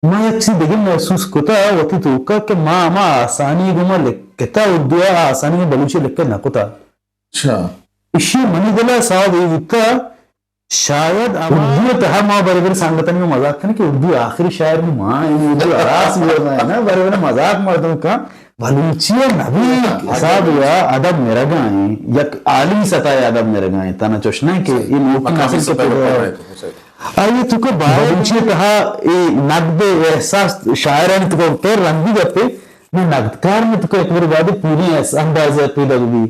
ما یک چیز دگہ محسوس کتا وتی توکا کہ ما ہما آسانی گوما لکھتا اردو ء، آ آسانی گوما بلوچی لکھ نہ کتا۔ اچھا۔ اشی منی دل ء ساد اے بوتا، شاید ہما اردو ء تہا ما برے برے سنگتانی گوما مزاق کنیں کہ اردو آخری شاعر نی ما ایں، اردو ہراس بوگ ء نا، برے برے مزاق مردم کن، بلوچی ء نبی حساب یا ادب مرگا ایں، یک عالمی سطح ء ادب مرگا ایں، تنا چوش نہ کہ اے نوکی مقامی نسل سطح کے پر آئی تو کہ باید بلوچی ء تہا اے نقد احساس شاعرانی تو پر رنگی گپے، میں نقدکار میں تو کہ ایک بار بعد پوری احس-، اندازہ پیدا بھی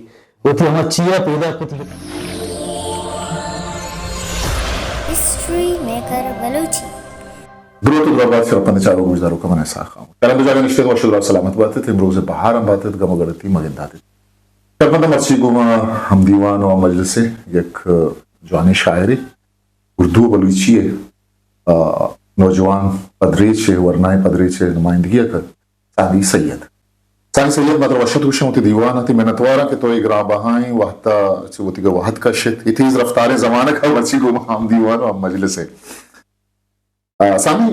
وتی ہما چیا پیدا کت بہ کنت۔ History maker Balochi. دروت و درابات شرپند چارو گوشدارو کمن ایسا خام۔ کرم جاگہ نشتے وش و سلامت باتت، امروز بہار ہم باتت، گم و گڑتی مگن داتت۔ شرپند مرچی گوما ہم دیوان و ہم مجلس یک جوانی شاعری اردو و بلوچی، آ، نوجوان پدریچ، ورنائیں پدریچ نمائندگی کت۔ سعدی سید۔ سعدی سید، ما ترا وش اتک گوشاں وتی دیوان ء، تئی منتواراں کہ تو اے گران بہائیں وہد ء چہ وتی وہد کشت، اے تیز رفتاریں زمانگ ء مرچی گوں ما ہم دیوان و ہم مجلس ء۔ آ، سعدی،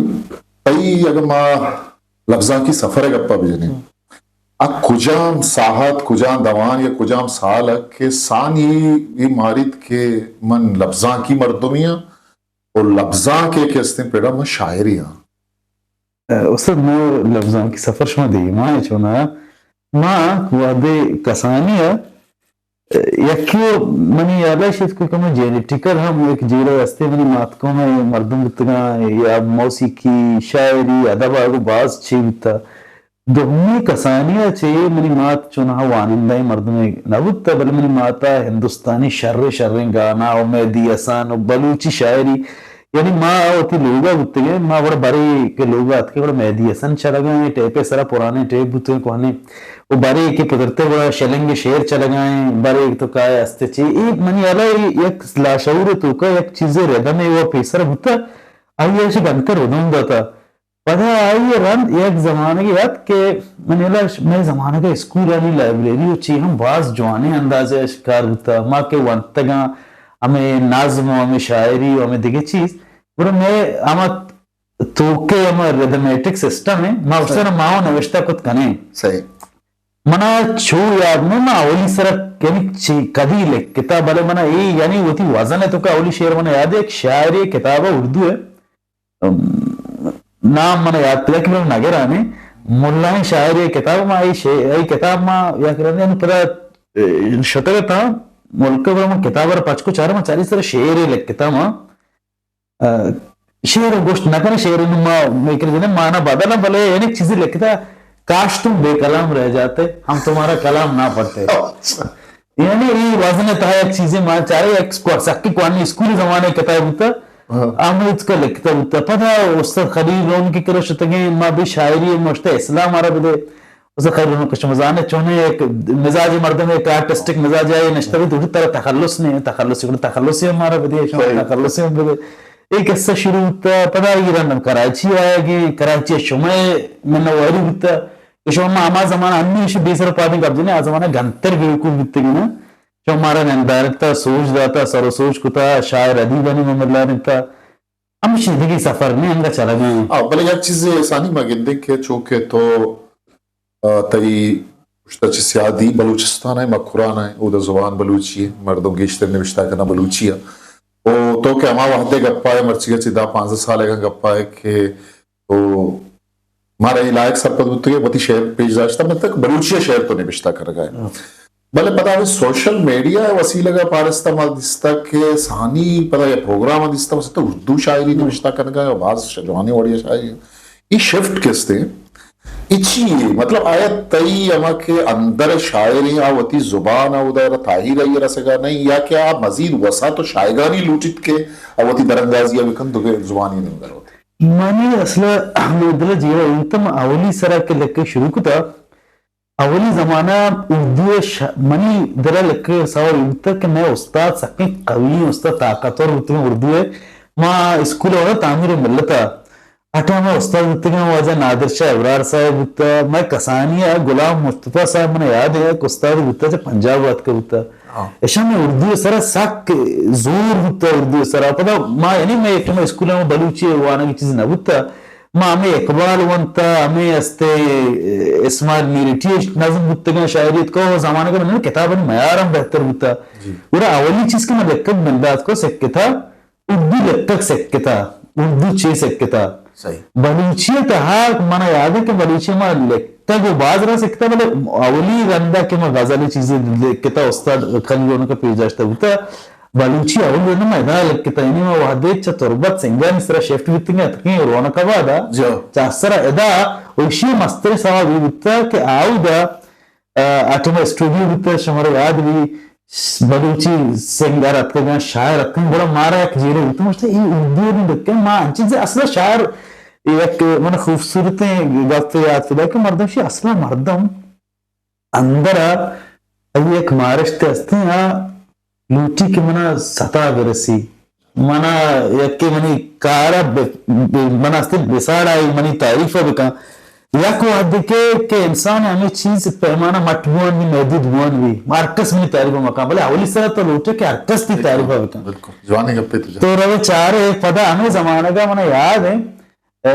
تئی اگاں ما لبزانکی سفر ء گپ ء بجنیں، آ کجام ساہت، کجام دوان یا کجام سال ء کہ سانی اے ماریت کہ من لبزانکی مردمے آں و لبزانک ء کہ استیں پڑ ء من شاعرے آں؟ استاد، مئے لبزانکی سفر شما دیما ء چونا، ما وہدے کسانی ء، یکے منی یاد ء شت کہ کمو جینیٹیکل ہم یک جیڑہ ہستے، منی ماتکوم ء مردم بوتگاں یا موسیقی، شاعری، ادب ء گوں باز چی بوتا۔ دومی کسانی ء چہ منی مات چوناہا وانندہ مردمے نہ بوتا، بلے منی مات ء ہندوستانی شریں شریں گانا و مہدی حسن و بلوچی شاعری، یعنی ما وتی لوگ ء بوتگیں، ما وڑ برے کہ لوگ ء اتکیں، وڑ مہدی حسن چلگا ایں، ٹیپ ء سرا پرانے ٹیپ بوتگیں کوہنیں، و برے کہ پترتے وڑ شلنگ شعر چلگا ایں، برے تو کائے است چی، اے منی ہیال ء یک لاشعور ء توکا یک چیزے ردم ء و پیسر بوتا، آئی ء اش گنتر ردوم داتا۔ پدا آئی ء رند یک زمانگے ات کہ من ہیال ء مئے زمانگ ء اسکولانی لائبریری و چی ہم باز جوانیں اندازے اش کار بوتا۔ ما کہ ونتگاں ہمے نظم و ہمے شاعری و ہمے دگہ چیز، گڑا مئے ہما توکے ہما ریدمیٹک سسٹم ء ما صحیح۔ اشترا ماں نوشتہ کت کنیں۔ صحیح۔ منا چو یاد نہ، ما اولی سرا یعنی چی کدی لکھتا، بلے منا اے یعنی وتی وزن ء توکا اولی شعر منا یاد ہے، ایک شاعری کتاب ہے اردو ہے، ام، نام منا یاد پدا کہ من نگرانے، ملائیں شاعری کتاب ما اے شے-، اے کتاب ما یا کرنے پدا، اے، شتگ تا ملک پر من کتاب پر پچ کو چار ما چاری سر شعر لکھتا ما۔ ء، شعر گوشت نہ کنیں، شعر نوں ما میکر جنے مانا بدل، بلے یعنی چیزی لکھتا، کاش تم بے کلام رہ جاتے، ہم تمہارا کلام نہ پڑھتے۔ اچھا۔ یعنی اے وزن تہا یک چیزے ما چارے، یک سکو-، سکی کوانی اسکول زمانے کتاب بوتا، ہاں۔ ہم اس کا لکھتا بوتا۔ پدا استاد خلیل رون کی کرا شتگیں، ما بھی شاعری مشتے اسلام عرب دے، اسے خیر انوں کچھ مزانے چونے ایک مزاج مردم، ایک آرٹسٹک مزاج ہے، نشتہ بھی تھوڑی طرح تخلص نہیں ہے، تخلص، تخلص ہی ہمارا بدے، شما صحیح۔ تخلص ہی ہم بدے۔ ایک قصہ شروع ہوتا، پدا یہ رندم کراچی آیا گئے، کراچی شما میں نواری ہوتا، کہ شما ما ہما زمانہ ہمیش بے سر پادیں گپ جنے، آ زمانہ گنتر بیوقوف بیتے گے نا، شما مارا نندارتا، سوچ داتا، سر و سوچ کتا، شاعر ادیبانی مملانتا، ہمشی دگہ سفر نے انگا چلگا ہیں۔ آ، بلے یک چیزے ثانی ما گندیں کہ چونکہ تو، آ، تئی پشتا چہ سیادی بلوچستان ہے، مکران ہے، اودا زبان بلوچی ہے، مردم گیشتر نوشتہ کنا بلوچی ہے۔ او تو کہ ہما وحدے گپا ہے، مرچی چہ دہ پانزدہ سال اگاں گپا ہے کہ تو مارا اے لائق سرپد بوتگے، وتی شعر پیش داشتہ، من تک بلوچی ء شعر تو نبشتہ کرگا ہے۔ ہاں۔ بلے پدا ہمے سوشل میڈیا ء وسیلگ ء پارستہ ما دیستگ کہ ثانی پدا یک پروگرام ء دیستہ، بس تو اردو شاعری نبشتہ کنگا ہے، باز ش-، جوانیں وڑی ء شاعری۔ اے شفٹ کستے؟ اے چی ہے؟ مطلب آیا تئی ہما کہ اندر شاعریں آ وتی زبان ء اودا را تاہیر ء رسگا نہیں، یا کہ آ مزید وسعت و شایگانی لوٹیت کہ آ وتی دراندازی ء بکن دگہ زبانی نیمگا روت؟ منی اصل ء دل ء جیڑہ انت، من اولی سرا کہ لکھگ شروع کتا، اولی زمانہ اردو ء ش-، منی دل ء لکھگ ء سوب بوتگ کہ مئے استاد سکیں قوی استاد، طاقتور بوتگیں اردو ء۔ ما اسکول ء وڑا تعمیر ملت ء اٹا مئے استاد بوتگیں واجہ نادر شاہ ابرار صاحب بوتگ، مئے کسانی ء غلام مصطفی صاحب، من یاد ہے، یک استاد بوتگ چہ پنجاب ء اتکگ بوتگ۔ ہاں۔ اشاں مئے اردو ء سرا سک زور بوتگ، اردو ء سرا۔ پدا ما، یعنی مئے ایک اسکول ء بلوچی وانگ چیز نہ بوتگ۔ ما ہمے اقبال ونتا، ہمے استے اسماعیل میرٹی نظم بوتگاں، شاعری اتکا، و زمانگ ء من کتابانی معیار ہم بہتر بوتا۔ گڑا اولی چیز کہ من لکھگ بندات کو سکتا، اردو لکھگ سکتا، اردو چے سکتا۔ بلوچی ء تہا من یاد ہے کہ بلوچی ما لکھگ و باز را سکتا، بلے اولی رندا کہ ما غزل چیزے لکھتا، استاد خلیل رونق پیش داشتہ بوتا، بلوچی اول رند ما ادا لکھتا، یعنی ما وہدے چہ تربت سنگانی سرا شفٹ بیتگیں اتکیں رونق آباد ء، چہ سرا ادا، و ایشی مستر سواب یہ بوتا کہ آودا، آ، آٹوما اسٹوڈیو بوتا، شمارا یاد بھی، بلوچی سنگر اتکگاں، شاعر اتکگاں، گڑا مارا یک جیرے بوتا، گوشتا، اے اردو نہیں لکھے، ما انچین سے اصلا شاعر، یک من خوبصورتیں گپ یاد پدا کہ مردم شی اصلا مردم اندر ء آئی یک مارشت ہستیں، آ لوٹی کہ منا ستا برسی، منا یکے منی کار ء ب-، ب-، منا ہستیں بساڑ آئی منی تعریف ء بکن۔ یک وہدے کہ، کہ انسان ہمے چیز پیمانہ مٹ بوان بھی، محدود بوان بھی، ہر کس منی تعریف ء مکان، بلے اولی سرا تو لوٹے کہ ہر کس تی تعریف ء بکن۔ بالکل، جوانیں گپے تو جان۔ تو روے چارے پدا ہمے زمانگ ء منا یاد ہے، ء،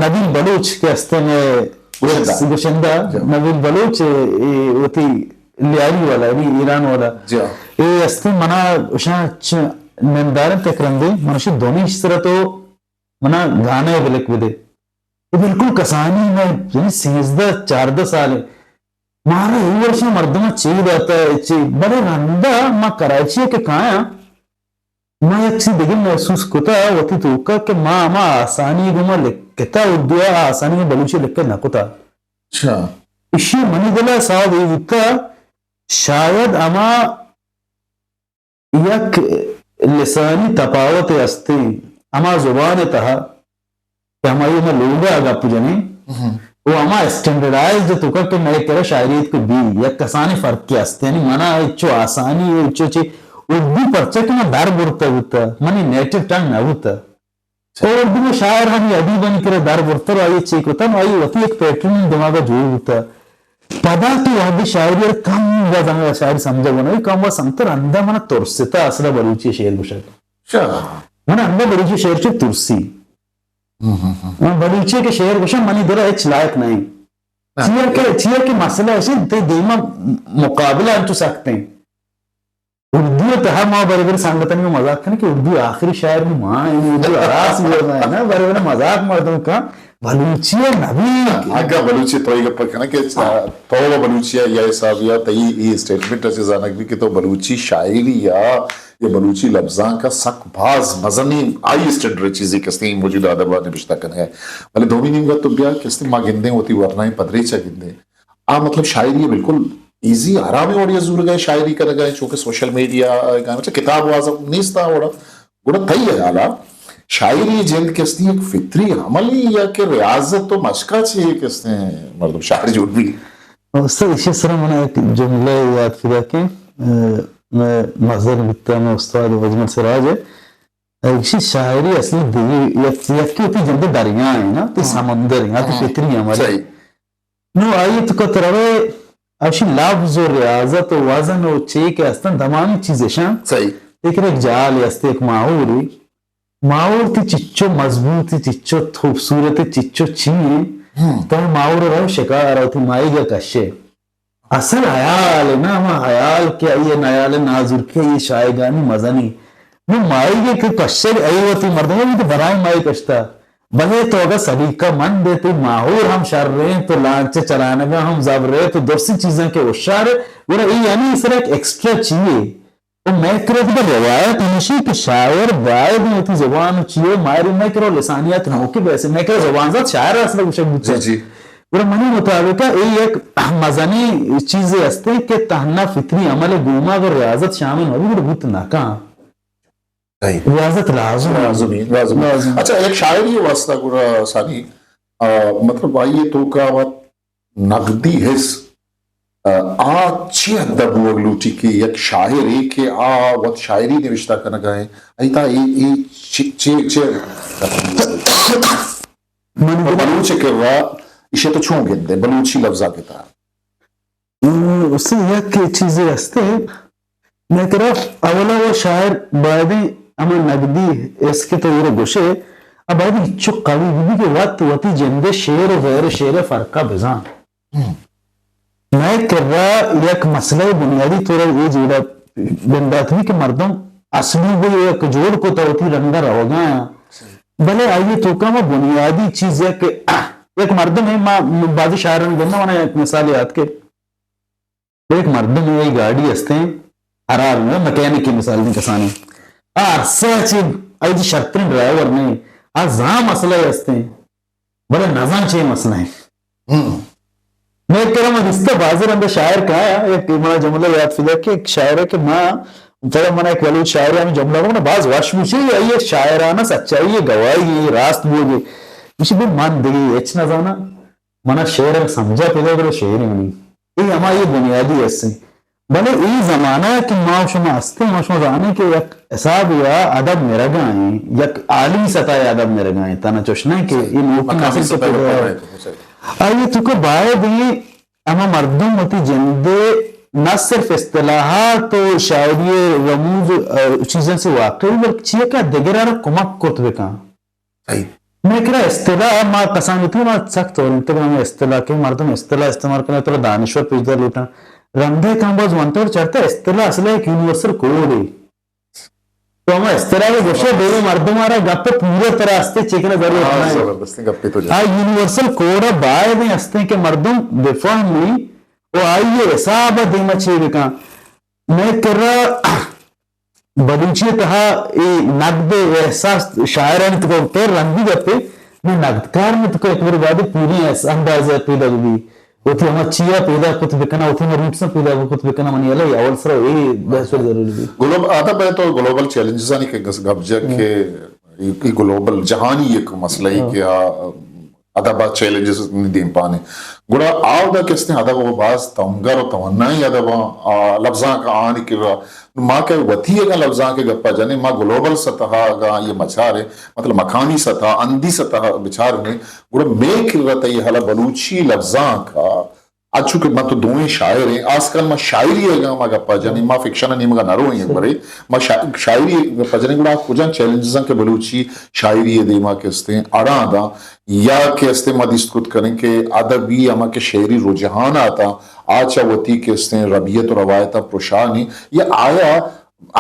نبیل بلوچ کہ ہستیں گشندہ۔ گشندہ، نبیل بلوچ، اے، اے وتی لیاری والا، یعنی ایران والا۔ اے ہستیں منا اشاں چ-، نندارن تک رندے، من اشی دونی سرا تو منا گانا بلک بدے۔ اے بالکل کسانی میں، یعنی سیزدہ، چاردہ سال ہے۔ مارا اے ورشا مردم چی داتا ہے، چی، بلے رندا ما کراچی کے کایا، ما یک چیز دگہ محسوس کتا وتی توکا کہ ما ہما آسانی گوما لکھتا اردو ء، آ آسانی گوما بلوچی لکھت نہ کتا۔ اچھا۔ اشی منی دل ء سوب اے بوتا، شاید ہما یک لسانی تپاوت ہستیں، ہما زبان ء تہا کہ ہمائی ما لوگ ء گپ جنیں، و ہما اسٹینڈرڈائزڈ توکا کہ مئے کرا شاعری ات کو بی، یک کسانی فرق است، یعنی منا ہچو آسانی و ہچو چی اردو پرچہ کہ ما در برتا بوتا، منی نیٹو ٹنگ نہ بوتا۔ اور اردو میں شاعر ہم ادیبانی کرا در برتا و آئی چی کتا، نو آئی وتی ایک پیٹرن دماغ جوڑ بوتا۔ پدا تو وہدی شاعری ار کم و زنگ شاعری سمجھا بنا، کم و سمتر اندا منا ترستا اصلا بلوچی شعر گوشگ۔ من اندا بلوچی شعر چو ترسی۔ من بلوچی کہ شعر گوشاں، منی دل ء ہچ لائق نہ انت۔ چیا کہ، چیا کہ مسئلہ اش انت، تئی دیما مقابلہ انچو سخت انت۔ اردو ء تہا ما برے برے سنگتانی مزاق کنیں کہ اردو آخری شاعر ما ہیں، اردو راس بولنا ہے نا، برے برے مزاق مردم کا بلوچی ء نبی۔ اگا بلوچی تو یہ گپ کنا کہ تو بلوچی ء یا حساب یا تئی یہ اسٹیٹمنٹ اچ زانگ بھی کہ تو بلوچی شاعری یا یا بلوچی لبزانک ء سک باز مزنیں ہائی اسٹینڈرڈ چیزے کہ استیں موجودہ ادب ء نبشتہ کنگ ء۔ بلے دومی نیمگ ء تو بیا کہ استیں ما گندیں وتی ورنائیں پدریچ ء گندیں۔ آ مطلب شاعری ء بالکل ایزی آرامیں وڑے ء زورگ ء شاعری کنگ ء، چونکہ سوشل میڈیا ء، مطلب کتاب واز نیست آ وڑا۔ گڑا تئی حیال ء شاعری جند کہ استیں یک فطری عملی یا کہ ریاضت و مشقہ چی کہ استیں مردم شاعر جوڑ بی؟ استاد، ایشی سرا من یک جملہ یاد پیدا کن، ء، میں مزن بیتا، میں استاد اجمل سراج ہے۔ ایشی شاعری اصلی دیگی یک، یکی وتی جند دریا ہے نا، تی سمندر ہے، تی فطری ہے ہماری۔ نو آئی تو کت روے، اشی لفظ و ریاضت و وزن و چے کہ استن تمامی چیز اشان۔ لیکن ایک جال ہے، است ایک ماحول ہے۔ ماحول تی چچو مضبوط، چچو خوبصورت، چچو چی ہیں؟ تو ماحول رو شکار، وتی ماہیگ کشے۔ اصل حیال ہے نا، ہما حیال کہ آئی نیال نازرکی، آئی شایگانی مزنی۔ نو ماہیگ کہ کشے، آئی وتی مردم تو برائے ماہی کشتا۔ بلے تو اگر سلیقہ مند ہے، تو ماحول ہم شر رہے، تو لانچ چلانگا ہم زبر ہے، تو درستی چیزاں کے ہوشیار ہے، گڑا اے یعنی اس طرح ایک ایکسٹرا چیئے۔ و مئے کرا دگہ روایت ہمیشی کہ شاعر باید وتی زبان و چیئے ماہری، مئے کرا لسانیات نوکی بیسے، مئے کرا زبان زد شاعر اصل گوشگ بوتے۔ گڑا منی مطابق اے یک مزنی چیزے ہستے کہ تہنا فطری عمل گوما اگر ریاضت شامل مبی گڑا بوت نکاں۔ ریاضت لازم۔ لازمی، لازمی۔ اچھا، یک شاعری واسطہ گڑا ثانی، آ، مطلب آئیے تو کا وت نقدی حس، آ، آ چی حد ء بوگ لوٹی کہ یک شاعرے کہ آ وت شاعری نوشتہ کنگا ہے، ای تا ای، ای چی، چی، چی؟ من بلوچ کرا ایشی تو چون گندے، بلوچی لفظا کے تا؟ ام، استاد، یک چیزے ہستے، مئے کرا اولا و شاعر بایدیں ہما نقدی حس کہ تو ایرا گوشے، ء باید انچو قوی بہ بی کہ وت وتی جند ء شعر و غیر شعر ء فرق ء بزان۔ مئے کرا یک مسئلہ بنیادی طور ء اے جیڑہ بندات بی کہ مردم اسلوب یک جوڑ کت ء وتی رنگ ء روگا آں، بلے آئی ء توکا ما بنیادی چیز یک، یک مردم ہے، ما بعضی شاعران گندہ، منا یک مثال یاد کہ یک مردم ہے، گاڑی ہستیں، خراب ہے، مکینک کی مثال دیں کسانی، آ عرصہ چی، آئی جی شرطیں ڈرائیور نہیں، آ زاں مسئلہ ہستیں، بلے نزان چے مسئلہ ہے۔ ہم۔ مئے کرا ما رشتہ بازی رنگ شاعر کہا، یک منا جملہ یاد فدا کہ ایک شاعر ہے کہ ما، پدا منا ایک بلوچ شاعر ہمیں جملہ کو منا باز وش بوشی، یہ شاعرانہ سچائی ہے، گواہی ہے، راست بوگی۔ مشی بھی من دیگی ہچ نہ زانا، منا شعر سمجھا پیدا کرو شعر ہی نہیں۔ یہ ہما یہ بنیادی حصے۔ بلے اے زمانہ کہ ما شما ہستیں، ما شما زانیں کہ یک حساب یا ادب مرگا ہیں، یک عالمی سطح یا ادب مرگا ہیں، تنا چوش نہ کہ یہ نوکی مقامی نسل کے سطح پیدا پر ہے۔ ہے تو، صحیح۔ آئیے تو کہ باید ہیں، اما مردم ہوتی جندے نہ صرف اصطلاحات و شاعری رموز و، آ، چیزاں سے واقعی، بلکہ چیئے کہ دگرہ را کمک کت بکن۔ صحیح۔ مئے کرا اصطلاح ما کسان بیتگ، ما سک تورینتگ، ہمے اصطلاح کہ مردم اصطلاح استعمال کنگ، ترا دانشور پیش دار لوٹاں۔ رندے کم باز ونتگ چرتا اصطلاح اصل یک یونیورسل کوڈ ہے۔ تو ہما اصطلاح کہ گوشے، دیمے مردم آرا گپ پورا ترا استے چیکنا ضرورت ہاں، نہیں۔ زبردستیں گپے تو جا۔ آ یونیورسل کوڈ باید ہیں ہستیں کہ مردم بفہمی و آئی حساب دیما چے بکن۔ مئے کرا بلوچی ء تہا اے نگد ء احساس شاعرانی تکا کئے رندی گپے، نہ نگدکار نے تکا یک برے باید پوری احس-، اندازہ پیدا بی، وتی ہما چیا پیدا کت بکنا، وتی ہما روٹس پیدا کت بکنا، منی اللہ اول سرا اے بہتر ضروری بی۔ گلوب-، آدھا پہ تو گلوبل چیلنجز آنی کہ گس-، گپ جا کہ اے، اے گلوبل جہانی یک مسئلہ ہے کہ آ، ادب ء چیلنجز نی دیم پانے۔ گڑا آودا کہ استیں ادب و باز تونگر و توانائیں ادب آ، آ، لبزانک آنی کرا۔ ما کہ وتی اگاں لبزانک ء گپا جنیں، ما گلوبل سطح اگاں یہ مچارے، مطلب مکانی سطح، اندی سطح بچارنے، گڑا مے کرا تئی حالا بلوچی لبزانک آ، اچو کہ ما تو دوئیں شاعر ہیں، آسکل ما شاعری اگاں ما گپا جنیں، ما فکشن نیمگا نہ روئیں یک برے، ما شا-، شاعری گپا جنیں، گڑا کجا چیلنجز ہیں کہ بلوچی شاعری دیما کہ استیں اڑاں داں، یا کہ استیں ما دیست کت کنیں کہ ادبی ہما کہ شعری رجحانات آں، آ چہ وتی کہ استیں ربیت و روایت آں پرشانی، یا آیا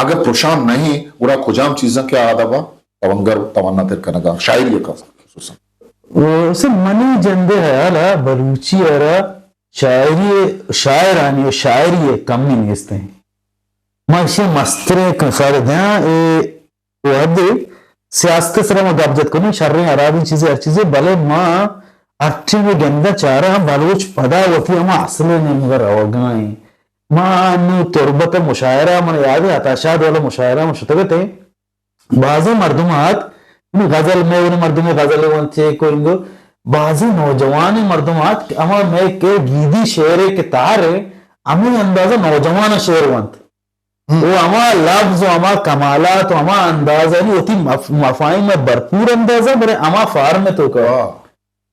اگر پرشان نہیں، گڑا کجام چیزاں کہ ادب ء توانگر، تواناتر کنگا، شاعری ء خصوصاً؟ و اسے منی جندے حیال ء بلوچی ء را شاعری، شاعرانی و شاعری ء کمی نیست ہیں۔ ما اشی مستریں مثال دیاں، اے وہدے سیاست ء سرا ما گپ جت کنیں، شریں ہرابیں چیزے ہر چیزے، بلے ما ہر ٹیم گندہ چارا بلوچ پدا وتی ہما اصل نیمگا روگا ہیں۔ ما انو تربت مشاعرہ، من یاد ہے عطا شاد والا مشاعرہ ما شتگت ہیں۔ بازیں مردم آت، نی غزل، مئے وڑیں مردمے غزل ونت چے کو انگو، بازیں نوجوانیں مردم آت کہ ہما مئے کہ گیدی شعرے کہ تہر ہے، ہمے اندازہ نوجوان شعر ونت۔ ہم۔ و ہما لفظ و ہما کمالات و ہما اندازہ نی وتی مف-، مفاہیم بھرپور اندازہ، بلے ہما فارم توکا۔ واہ۔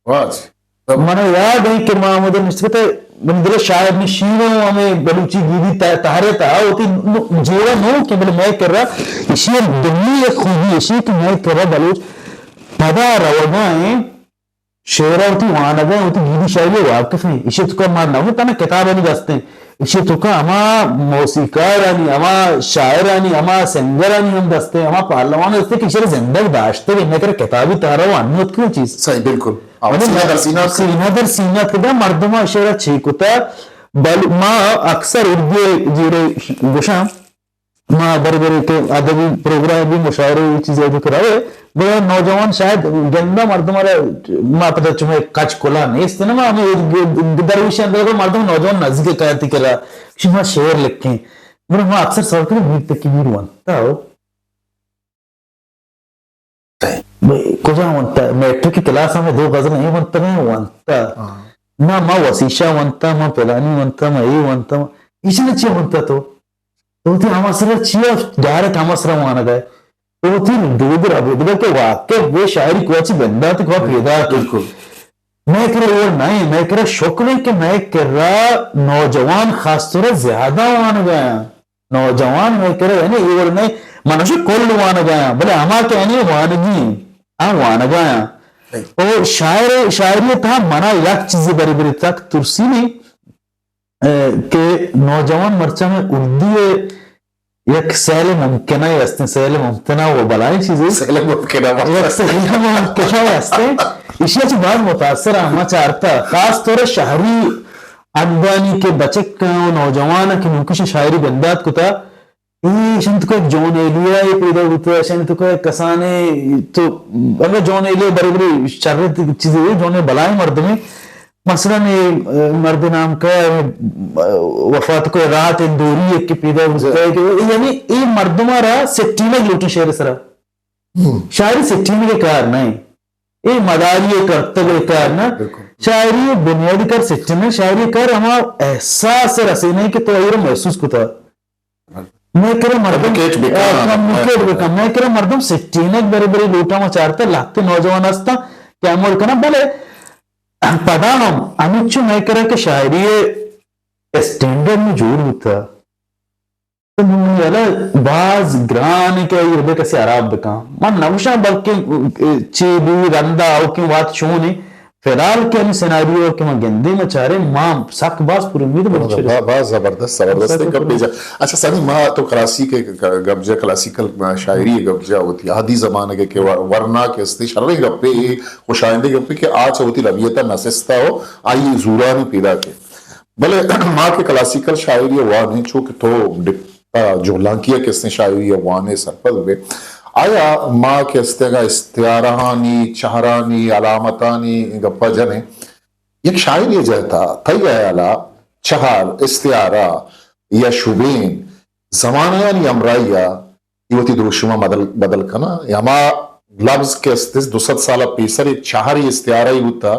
واہ جی۔ من یاد ہے کہ ما ہمودا نشتگت، من دل شاعر نشین و ہمیں بلوچی گیدی تہ-، تہرے تہا وتی نو-، جیڑہ نو کہ بلے مئے کرا اشی دلی یک خوبی اشی کہ مئے کرا بلوچ پدا روگا ہیں، شعرا وتی وانگا ہیں، وتی گیدی شاعری واقف ہیں۔ اشی توکا ما نہ تنا کتابانی دست ہیں، اشی توکا ہما موسیقارانی، ہما شاعرانی، ہما سنگرانی ہم دست ہیں، ہما پہلوان دست ہیں کہ اشی زندگ داشتے، مئے کرا کتابی تہرا و انوت کی چیز۔ صحیح، بالکل۔ آ، بلے سینہ در سینہ۔ سینہ در سینہ کدا مردم ء شعر چی کتا، بل ما اکثر اردو جیڑے گوشاں، ما بر بر کہ ادبی پروگرام بھی، مشاعرے، یہ چیزیں جو کراوے، گڑا نوجوان شاید گندا مردم ء ما پتہ چمے کچ کلا نیست نا، ما ہمیں درویش اندر مردم نوجوان نزدیک کایتی کرا، شما شعر لکھیں۔ گڑا ما اکثر سوال کریں، میر تقی میر ونتا ہو؟ بھئی، کجا ونتا؟ میٹرک کلاس ہمیں دو غزل نہیں ونتا، میں ونتا۔ ہاں۔ نہ، ما وسیشا ونتا، ما پلانی ونتا، ما اے ونتا، ما ایش نے چی ونتا تو؟ تو تی ہما سر چی ڈائریکٹ ہما سر وانا گئے؟ تو تی دود ربیدگا کہ واقع وہ شاعری کو اچھی بندہ تو کو پیدا کی۔ بالکل۔ میں کرے وہ نہیں، میں کرے شکر ہے کہ میں کرا نوجوان خاص طور زیادہ وان گیا۔ نوجوان مئے کرا یعنی اے وڑ نئے، من گوشاں کل وانگ ء آں، بلے ہما کہ یعنی وانگی ایں۔ آ وانگایاں۔ او شاعر، شاعری تہا منا یک چیزے بری بری تک ترسی نہیں، اے، کہ نوجوان مرچاں میں اردو ہے، یک سیل ممکنہ ہستیں، سیل ممکنہ و بلائیں چیزے۔ سیل ممکنہ۔ یک سیل ممکنہ ہستیں۔ ایشی چی باز متاثر ہم چارتا، خاص طور شہری اندانی کے بچک و نوجوان کہ نوکش شاعری بندات کتا، ایشانی توکا یک جون ایلیا ء پیدا بوتہ، ایشانی توکا یک کسانیں، تو اگہ جون ایلیا برے برے شر چیزے، جون بلائیں مردمے، مثلاً اے مرد نام کا وفات کو رات اندوری ایک کہ پیدا بوتہ، کہ یعنی اے مردم را سٹینگ لوٹی شعر سرا۔ شاعری سٹینگ کار نہ اے، مداری کرتگ کار نہ۔ شاعری بنیادی کار سٹینگ، شاعری کار ہما احساس رسینے کہ تو ایرا محسوس کتا۔ مئے کرا مردم کمیونیکیٹ بکن۔ آ، کمیونیکیٹ بکن۔ مئے کرا مردم سٹینگ برے برے لوٹا ما چارتا، لہتے نوجوان ہستا کہ عمل کنا، بلے پدا ہم ہمچو مئے کرا کہ شاعری اسٹینڈرڈ میں جوڑ بوتا۔ تو منی والا باز گران کہ ایر بے کسی حراب بکن۔ من نوشاں بلکہ چی بھی رندا او کہ وات چون ہے۔ فی الحال کہ ہمیں سیناریو کہ ما گندے ما چارے، ما سک باز پر امید بن با-، باز زبردست، زبردست گپ جا۔ اچھا سانی، ما تو کلاسیک گپ جا، کلاسیکل شاعری گپ جا ہوتی، آدی زمانہ کے کہ ورنا کے استے شریں گپے، خوش آئندے گپے کہ آج ہوتی ربیتا نسستا ہو، آئی زورانی پیدا کے۔ بلے ما کہ کلاسیکل شاعری وانیں، چو کہ تو ڈپا جولانکی ء کستیں شاعری ء وانے سرپد بے۔ آیا ما کہ استیں اگاں استعارہانی، چہرانی، علامتانی گپا جنیں، یک شاعری ء جہتا تئی ہیالا چہر، استعارہ یا شبین زمانہانی ہمراہی ء اے وتی دروشم ء بدل، بدل کناں؟ یا ہما لبز کہ است، دو سد سال ء پیسر اے چہر اے استعارہ ای بوتا،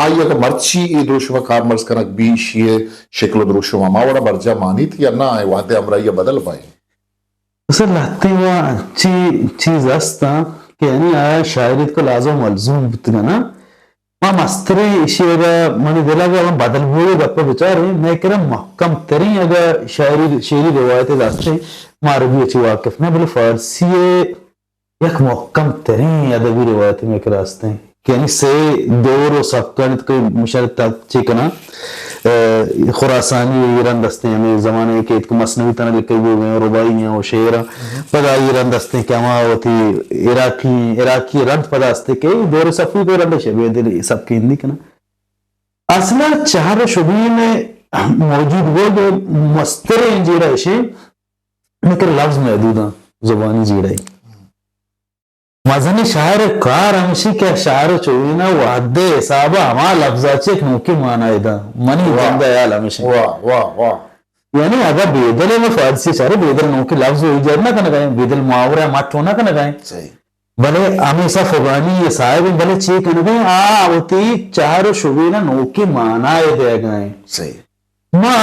آئی اگہ مرچی اے دروشم ء کارمرز کنگ بی، ایشی ء شکل و دروشم ہما وڑا برجا مانیت یا نہ، اے وہد ء ہمراہی ء بدل بائیں؟ اصل لہتے وا انچی چیز استاں کہ یعنی آیا شاعریت کو لازم و ملزوم بوتگا نا۔ ما مستریں ایشی ء منی دل ء اگاں بدل بوگ ء گپ ء بچاریں، مئے کرا محکم تریں اگاں شاعری، شعری روایت ء داشتیں، ما عربی ء چہ واقف نہ، بلے فارسی ء یک محکم تریں ادبی روایت مئے کرا استیں کہ یعنی سے دور و سبکانی تو کوئی مشاہدہ تک چی کناں، ء، خراسانی ایران دستیں ہمیں زمانے کہ اتکو مثنوی تنا لکھے گئے، رباعی ہیں و شعر ہیں۔ پدا ایران دستیں کہ ہما وتی عراقی، عراقی رند پدا استے کہ دور صفوی کو رند شبیہ دل سبک ہندی کناں۔ اصلا چہر و شبین موجود بوگ ء مستریں جیڑہ اشیں، مئے کرا لفظ محدوداں، زبانی جیڑہ ای۔ مزنیں شاعر ء کار ہمشی کہ شہر و شبین ء وہد ء حساب ء ہما لفظ ء چہ یک نوکیں معنی ء داں۔ منی واہ۔ جند ء حیال ہمشی۔ واہ، واہ، واہ۔ یعنی اگاں بیدل ء ما فارسی چارے، بیدل نوکیں لفظ و ایجاد نہ کنگا ایں، بیدل محاورہ ء مٹ و نہ کنگا ایں۔ صحیح۔ بلے ہمے صاحب فغانی ء صاحب انت، بلے چے کنگ ء آ وتی چہر و شبین ء نوکیں معنی ء دئیگ ء انت۔ صحیح۔ ما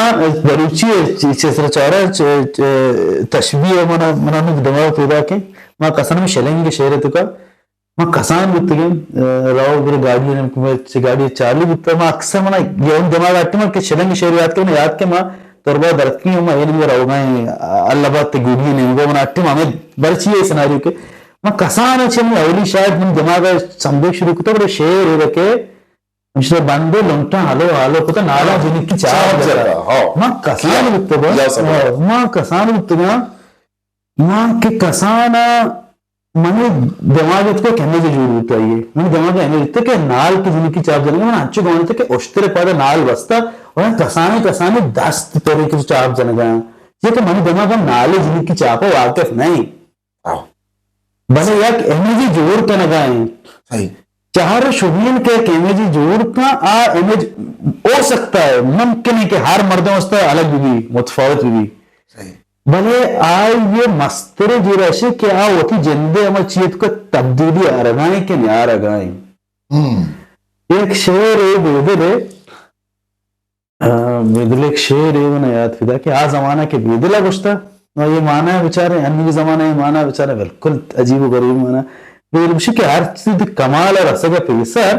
بلوچی ء چ-، چہ سر چارہ چ-، چ-، تشبیہ ء منا، منا نوں دماغ ء پیداک انت۔ ما کسان ہمے شلنگ ء شعر ء توکا ما کسان بوتگیں، ء، روگ ء گاڑی ء نیم کہ چہ گاڑی ء چالو بوتگ، ما اکثر منا یون دماغ ء اٹی ما کہ شلنگ ء شعر یات کہ منا یات کہ ما تربا درتکی ہم اے نیم روگا ایں، اللہ آباد تے گوڑی ء نیمگا منا اٹی ما ہمیں برچی ء سناریو کہ ما کسان ء چہ منی اولی شاید من دماغ ء سمجھگ شروع کتگ، بلے شعر اے کہ ہمیشہ بندے لنٹاں ہلو ہلو کتا، نالا جنکی چاپ چاپ جتا۔ جتا، ہاں۔ ما کسان کیا؟ بوتگا، یا سمجھ۔ ہاں، ما کسان بوتگا، ما کہ کسان ء منی دماغ اتکو کہ امیج جوڑ بوتا یہ۔ منی دماغ امیج اتک کہ نال کی جنکی چاپ جنگا، من انچو گوانتا کہ اشتر پادا نال بستا، اور کسانے کسانے دست پر کہ چاپ جنگا۔ یہ کہ منی دماغ نال جنکی چاپا واقف نہیں۔ ہاں۔ بلے یک امیجے جوڑ کنگا ایں۔ صحیح۔ چہر و شبین کہ یک امیجے جوڑ کن، آ امیج ہو سکتا ہے، ممکن ہے کہ ہر مردم اس طرح الگ بھی، متفاوت بھی۔ صحیح۔ بلے آئی یہ مستر جیڑہ اشی کہ آ وتی جندے ہما چیت کو تبدیلی آرگائیں کہ نیارگائیں۔ ہم۔ ایک شعر ہے، بیدل ہے۔ آ، بیدل ایک شعر ہے، منا یاد پدا کہ آ زمانہ کہ بیدل ء گوشتا، نو یہ معنی بچارے، انوی زمانہ یہ معنی بچارے، بالکل عجیب و غریب معنی۔ بیدل گوشی کہ ہر چیز کمال ء رسگ ء پیسر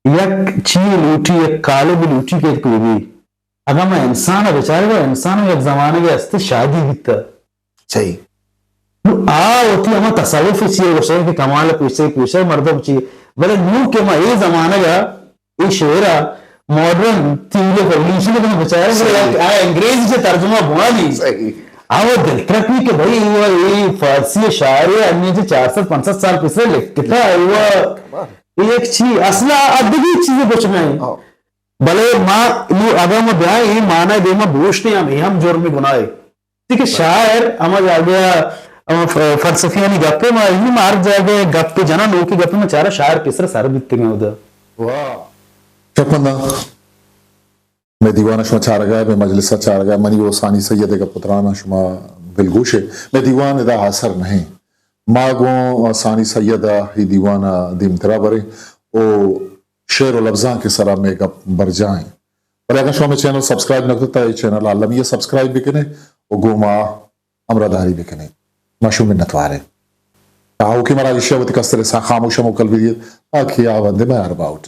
یک چی لوٹی، یک قالب لوٹی کہ کوئی بھی۔ اگاں ما انسان ء بچارے، انسان یک زمانہ کے ہستے شادی بیتا۔ صحیح۔ نو آ وتی ہما تصوف چیئے گوشگ کہ کمال پیشتر پیشتر مردم چی، بلے نو کہ ما اے زمانگ ء اے شعر ء ماڈرن تھیوری آف ایولیوشن ء بچار، آ انگریزی چہ ترجمہ بوانی، آ وہ دلترک نہیں کہ بھائی اے فارسی شاعر ہے، انہیں چہ چار سد پنچ سد سال پیسر لکھتا ہے، وہ ایک چیز اصلا ادبی چیزیں کچھ نہیں۔ بلے ما نو اگاں ما بیایں اے معنی دیما بوشتیں ہم، اے ہم جرم گناہے۔ کہ شاعر ہما جاگہ ہما ف-، فلسفیانی گپے ما، ما ہر جاگہ گپ جنا، نوکی گپے ما چارا شاعر پیسر سر بیتگیں اودا۔ واہ، شکمنداں۔ مئے دیوان شما چارگا، مئے مجلس چارگا، منی و ثانی سید گپ تران شما دلگوش ہے۔ مئے دیوان ادا آسر نہیں۔ ما گوں ثانی سید ء اے دیوان ء دیمترا بریں او شعر و لبزانک ء سرا مئے گپ برجاہ ایں۔ بلے اگاں شما مئے چینل سبسکرائب نہ کتگ، تہ اے چینل المی ء سبسکرائب بکنے و گوں ما ہمراہ داری بکنے۔ ما شما منتوار ایں۔ آؤکیں مراگشی ء وتی کستر ء ساہ خاموش ء موکل بدیت، تاکہ آ بندے مئے ہر باہوٹ۔